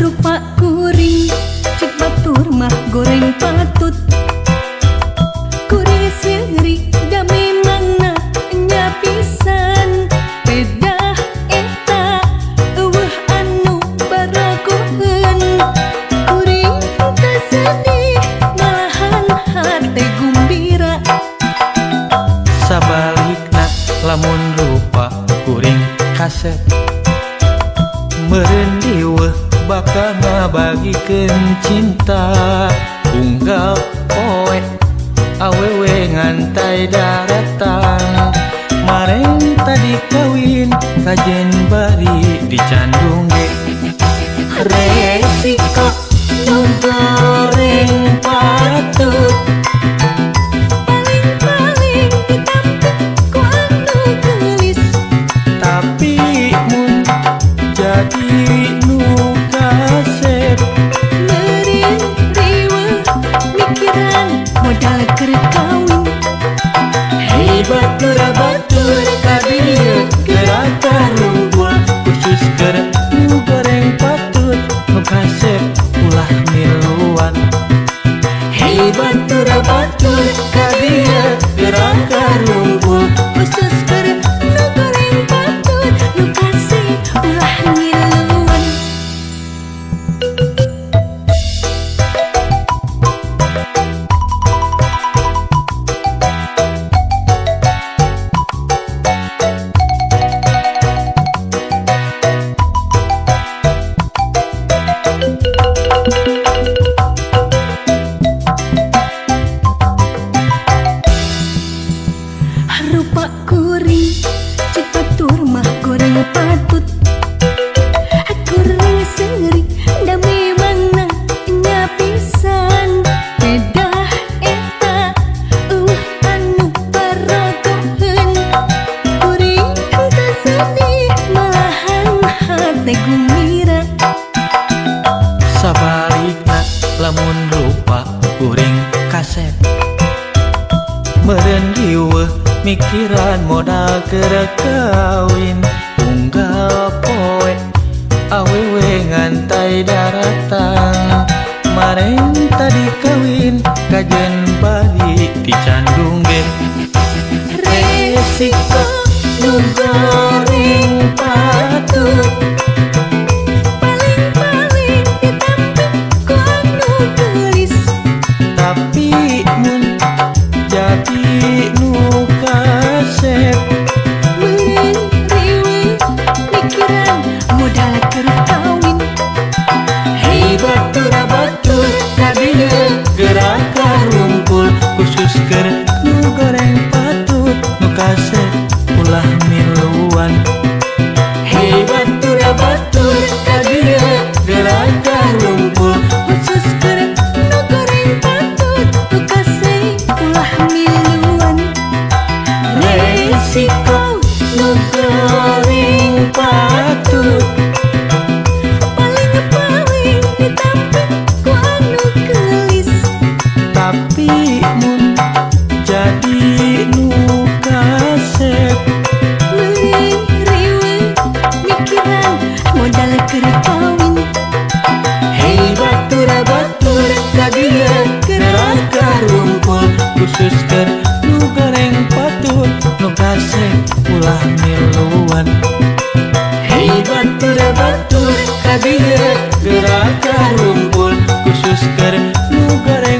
Rupa kuring cek batur mah goreng patut. Kuring seuri da memangna nya pisan. Pedah eta eueuh anu baragoheun. Kuring teu sedih malahan hate gumbira. Sabalikna lamun rupa kuring kasep meureun diweuh bakal ngabagikeun cinta. Unggal poe awewe ngantai daratang. Mareng tadi kawin kajen bari dicandung ge. Resiko nu goreng patut paling-paling ditampik ku anu geulis. Tapi mun jadi nu kasep meureun riweuh mikiran modal keur kawin. Hei batur batur ka dieu geura karumpul khusus keur nu goreng patut nu kasep ulah miluan. Hei batur batur ka dieu geura karumpul khusus keur nu goreng patut nu kasep ulah miluan. Rupa kuring cek batur mah goreng patut. Kuring seuri da memangna nya pisan. Pedah eta eueuh anu baragoheun. Kuring teu sedih malahan hate gumira. Sabalikna lamun rupa kuring kasep meureun riweuh mikiran modal keur kawin. Unggal poe awewe ngantai daratang. Mareng tadi kawin kajen bari dicandung ge. Resiko nu goreng patut paling-paling ditampik ku anu geulis. Tapi mun jadi nu kasep meureun riweuh mikiran modal keur kawin. Hei batur batur ka dieu geura karumpul khusus keur nu goreng patut nu kasep ulah miluan. Hei batur batur ka dieu geura karumpul khusus keur nu goreng patut nu kasep ulah miluan. Resiko nu goreng patut paling-paling ditampik ku anu geulis. Tapi mun jadi nu kasep meureun riweuh mikiran modal keur kawin. Hei batur batur ka dieu geura karumpul khusus keur nu goreng patut nu kasep ulah miluan. Hei batur batur ka dieu geura karumpul khusus keur nu goreng